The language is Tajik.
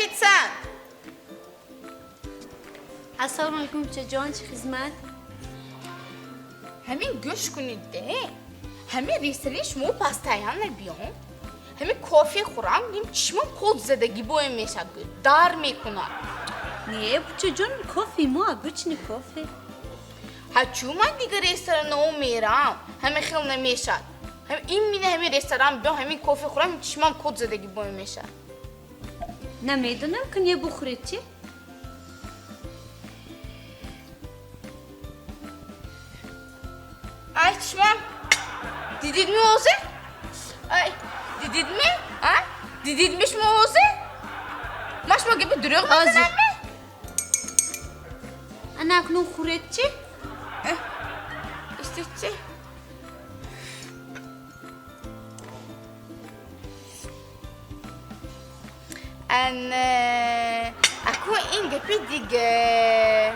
Официант! Ассалому алайкум, бучаҷон, чӣ хизмат? Ҳамин гӯш кунед де. Ҳамин ресторани шумо постоянно биём. Ҳамин кофе хӯрам, дим чишмам код задагӣ боем мешад, гӯ. Дар мекунад. Не, бучаҷон, кофе мо обычный кофе. Ҳа чӯ ман дигар ресторанао мерам, ҳамин хел намешад. Ҳамин именно ҳамин ресторан биём, ҳамин кофе хӯрам, чишмам код задагӣ боем мешад. Намедонам, ки не бухӯред чӣ? Ай, чишмам. Дидидми ҳозир? Ай, дидидми? А? Дидидми шумо ҳозир? Ман шумо гапи дурӯғ мезанамми? Ана акнун хӯред чӣ? Истед чӣ? Ан аку ин гапи дигар.